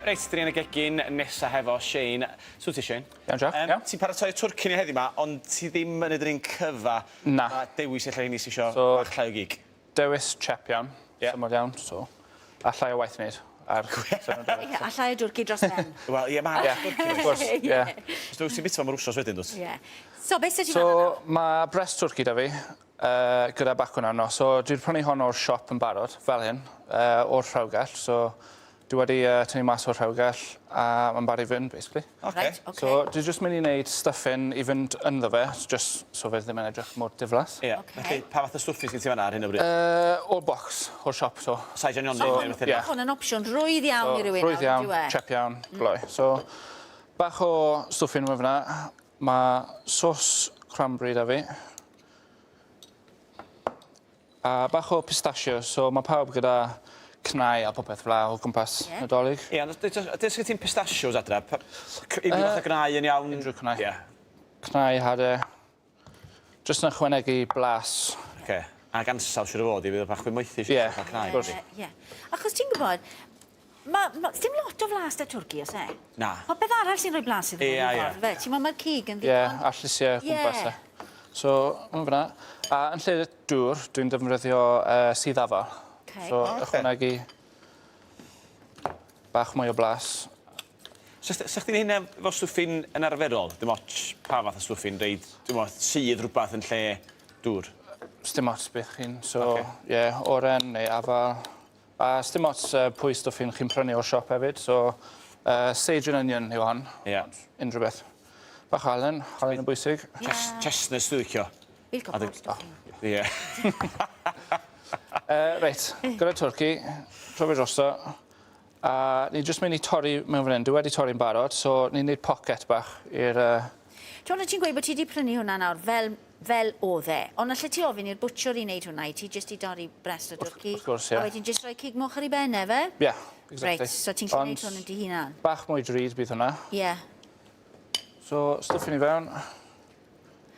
Reit, dyn ni yn y gegin nesa hefo Shane. Sut ti Shane? Iawn Jack, iawn. Ti'n paratoi twrci ni heddiw 'ma, ond ti ddim yn neud yr un cyfa. Na. Ma' dewis ella rheini sy isio So, bach llai o gig. Dewis chep iawn. Ie. Syml iawn, so a llai o waith wneud ar Ie, a llai o dwrci dros ben. Wel, ie, ma' Ie, wrth gwrs, ie. Os dwi ti'n bita fo am yr wsos wedyn, dwt? Ie. So, beth sy ti So, fan yna? ma' brest twrci 'da fi, yy, gyda bacwn arno. So, dwi 'di prynu hon o'r siop yn barod, fel hyn, yy, o'r rhewgell. So, dwi wedi yy, tynnu mas o'r rhewgell a ma'n barod i fynd, basically. Oce. Reit, oce. So, dwi jyst mynd i wneud stuffing i fynd ynddo fe, jyst so fe ddim yn edrych mor diflas. Ie. Oce. Felly, pa fath o stwffing sgyn ti fan 'na ar hyn o bryd? Yy, o'r bocs, o'r siop, so. Saig onion So, neu hwn, rywbeth fel 'na? ma' hwn yn opsiwn rhwydd iawn i rywun Rhwydd iawn, nawr, on'd yw e? chep iawn, gloi. So, bach o stwffing mewn fan'na. Ma' sauce cranberry 'da fi. A bach o pistachio, so ma' pawb gyda cnau a popeth fel 'a o gwmpas Ie. Nadolig. Ie, ond os os gen ti'm pistachios adra, pa- c- unrhyw fath o gnau yn iawn? Unrhyw cnau. Ie. Cnau, hade. Jyst yn ychwanegu blas. Oce. Ag ansawdd siŵr o fod i fydd o bach fwy moethus Ie, cael cnau. wrth gwrs. Ie, ie. Achos ti'n gwybod, ma' ma' sdim lot o flas 'da twrci, o's e? Na. Popeth arall sy'n rhoi blas iddo fo Ie, mewn ie. ffordd, yfe? Ti'n me'wl ma'r cig yn Ie, ddigon... a llysie o gwmpas Ie. e. So, ma' fynna. A yn lle dŵr, dwi'n defnyddio yy sudd afal. Oce. So, O, oce. ychwanegu bach mwy o blas. So, sa chdi'n hynna efo stwffin yn arferol? Dim ots pa fath o stwffin, reid, dim ots, sudd rhywbeth yn lle dŵr? Sdim ots beth chi'n, so, Ocê. ie, oren neu afal. A sdim ots yy pwy stwffin chi'n prynu o'r siop hefyd, so yy sage and onion yw hon. Ie. Ond unrhyw beth. Bach o halen, halen yn bwysig. Ie. Chestnuts dwi licio. Fi'n lico pob stwffin. Ie. Yy reit, gyda twrci, rho fe drosto. A ni jyst mynd i torri mewn fan 'yn. Dwi wedi torri'n barod, so ni'n neud pocket bach i'r yy... T'wod o' ti'n gweud bo' ti 'di prynu hwnna nawr fel fel o'dd e, on' allet ti ofyn i'r bwtsiwr i neud hwnna i ti jyst i dorri brest o dwrci? Wrth gwrs, ie. A wedyn jyst rhoi cig moch ar 'i ben e, ife? Ie, exactly. Reit, so ti'n gallu neud hwn yn dy hunan. Bach mwy drud bydd hwnna. Ie. So, stwffio ni fewn.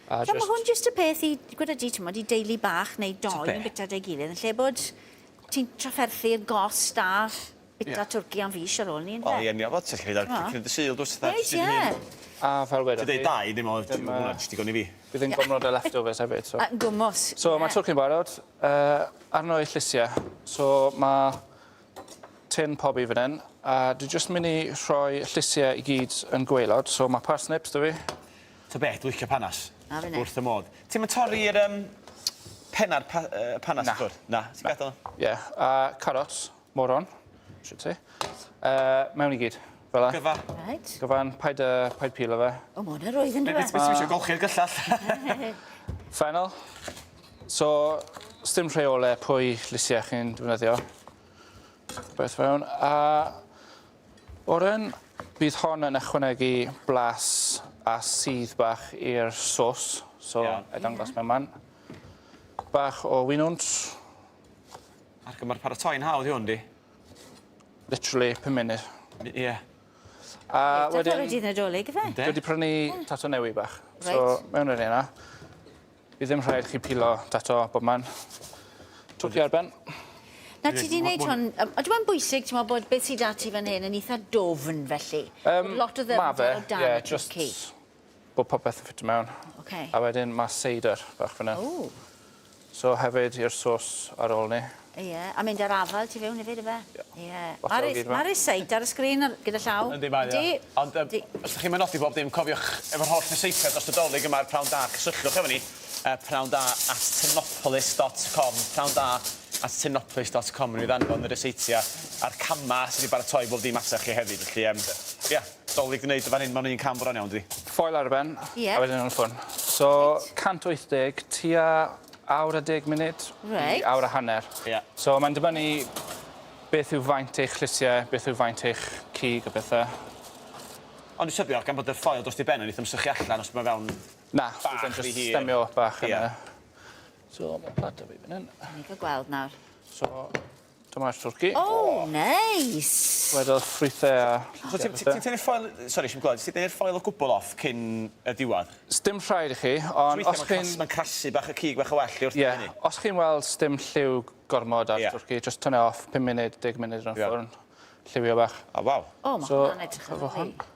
A So jyst... ma' hwn jyst y peth i, gweda di, t'mod, i deulu bach neu doi yn bita 'da'i gilydd, yn lle bod ti'n trafferthu'r gost a bita Ie. twrci am fis ar ôl 'ny yndyfe? Wel ie, ni fod ti'n gallu cael picnic dy Sul dwt? Reit, ie. A fel wedoch Ti'n deud dau, dim ond hwnna jyst digon i fi. Bydd yn gormod o leftovers hefyd, so. Yn gwmws. So ma' twrci'n barod, yy arno i llysie. So ma' tin pobi fan 'yn, a dwi jyst myn' i rhoi llysie i gyd yn gwaelod, so ma' parsnips 'da fi. Ta beth, dwi'n licio panas. A finne. Wrth y modd. Ti'm yn torri'r yym penna'r pa- yy panas Na. i ffwrdd? Na, ti'n gadal? Ie, a carrots, moron, should say. Yy, mewn i gyd, fel 'a. Gyfa. Reit. Gyfan, paid yy paid pilo fe. O, ma' wnna rwydd yndyw e? Be' ti'm isio golchi'r gyllell? Fennel. So, sdim rheole pwy lysie chi'n defnyddio. Beth fewn, a Oren, bydd hon yn ychwanegu blas a sudd bach i'r sos, so Iawn. e dangos mewn man. Bach o winwns. Ac mae'r paratoi'n hawdd i hwn, di? Literally pum munud. Ie. A wedyn... Dyna dydd Nadolig, ife? Dwi wedi prynu tato newi bach. Reit. So, mewn yr un Bydd ddim rhaid chi pilo tato bob man. Twci ar ben. Na, ti 'di wneud hwn... Ydyw e'n bwysig, ti'n meddwl, bod beth sy 'da ti fan hyn yn eitha dwfn, felly? Um, lot o ddyfnder o dan yeah, y twrci. Just bod popeth yn ffitio mewn. Okay. A wedyn mae seidr bach fyna. O. So hefyd i'r sos ar ôl ni. Ie, a mynd ar afal tu fewn hefyd, ife? Ie. Ie. Mae'r rhyseit ar y sgrin gyda llaw. Yndi, mae o. Ond yym, os 'dach chi'm yn nodi bob dim, cofiwch efo'r holl ryseitiau dros y Dolig yma ar Pnawn Da, cysylltwch efo ni, yy pnawn da at tinopolis dot com, pnawn da at tinopolis dot com, mi ddanfon y ryseitiau a'r cama sydd i baratoi bob dim atach chi hefyd, felly yym, ia, Dolig 'di wneud o fan hyn mewn un cam bron iawn, dydi? Foil ar y ben, Ie. a wedyn yn y ffwrn. So, 180, tua awr a deg munud. Reit. I awr a hanner. Ie. So mae'n dibynnu beth yw faint eich llysiau, beth yw faint eich cig a bethe. Ond dwi'n tybio, gan bod y ffoil dros 'i ben o, neith o'm sychu allan os ma' fewn Na, bach bydd e'n rhy jyst hir. stemio bach yn Ie. y... So ma' plat 'da fi fan 'yn. Ni gael gweld nawr. So Dyma'r twrci. O, neis! Wedodd ffrwythau a... So ti'n ti, ti tynnu'r ffoil... Sori, eisiau gweld, ti'n tynnu'r ffoil o gwbl off cyn y diwedd? Sdim rhaid i chi, ond os chi'n... Mae'n crasu bach y cig bach o well i wrth Ie, yeah. os chi'n weld sdim lliw gormod ar yeah. twrci, just tynnu off 5 munud, 10 munud yn y yeah. ffwrn. Lliwio bach. O, waw. O, ma' So, hwnna'n edrych yn efo hon. lyfli.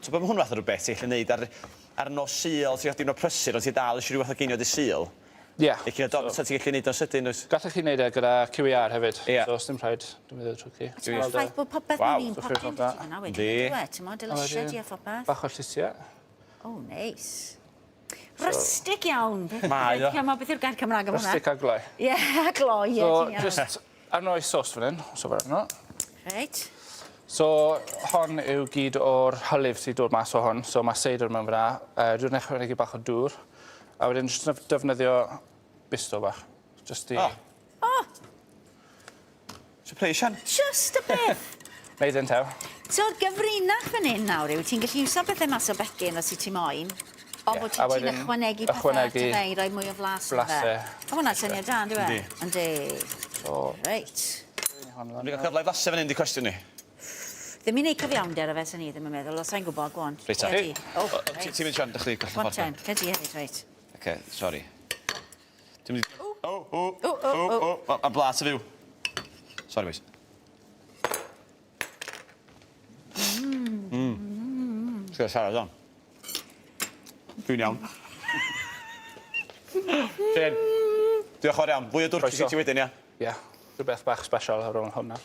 So be' ma' hwn fath o rwbeth ti gallu neud ar ar nos Sul, ti'n gallu diwrnod prysur ond ti dal isio ryw fath o ginio dy Sul. Ie. Neu cinio do- so ti'n gallu neud o'n sydyn oes? Gallech chi neud e gyda cyw iâr hefyd. Ie. So sdim rhaid defnyddio twrci. Ti'n meddwl ffaith bod popeth Waw. mewn un So potyn ffyrdd 'da ti fel fan'na wedyn, Yndi. on'd yw e? T'mod, dy lysie di a phopeth. Bach o llysie. O, neis. Rustic iawn. Mae o. Mae beth yw'r gair Cymraeg am hwnna? Rustic a gloi. Ie, a gloi, ie, So, ti'n iawn. just arno i sos fan hyn. So fel yno. Reit. So, hon yw gyd o'r hylif sydd dod mas o hwn. So, mae seidr mewn fyna. Dwi'n ychwanegu bach o dŵr. A wedyn jyst defnyddio bisto bach. Just i... O. O! Surprise, Sian. Just y peth. Neud e'n tew. So'r gyfrinach fan hyn nawr yw, ti'n gallu iwso pethau mas o becyn os wyt ti moyn, ond bod a ti'n wedyn ychwanegu pethau ychwanegu ato fe i roi mwy o flas iddo fe. blase. Ma' hwnna'n syniad da, on'd yw e? Yndi. Yndi. So, Reit. Dwi'n cael cyfle i flasu fan hyn, di cwestiwn ni. Ddim i wneud cyfiawnder â fe, swn i ddim yn meddwl, os sa'n gwybod, go on. Reit ta. Lle di? O, Ti- reit. Ti'n mynd, Sian, dych chi Go on ten, lle di hefyd, reit. Oce, sori. Ti'n mynd i... O, o, O, o, o, o. Mae blas y fyw. Sorry, boys. Mm. Ti'n gael siarad on? Dwi'n iawn. Shane, diolch yn fawr iawn. Fwy o dwrci Croeso. ti wedyn, ia? Ie. Rhywbeth bach special ar ôl hwnna.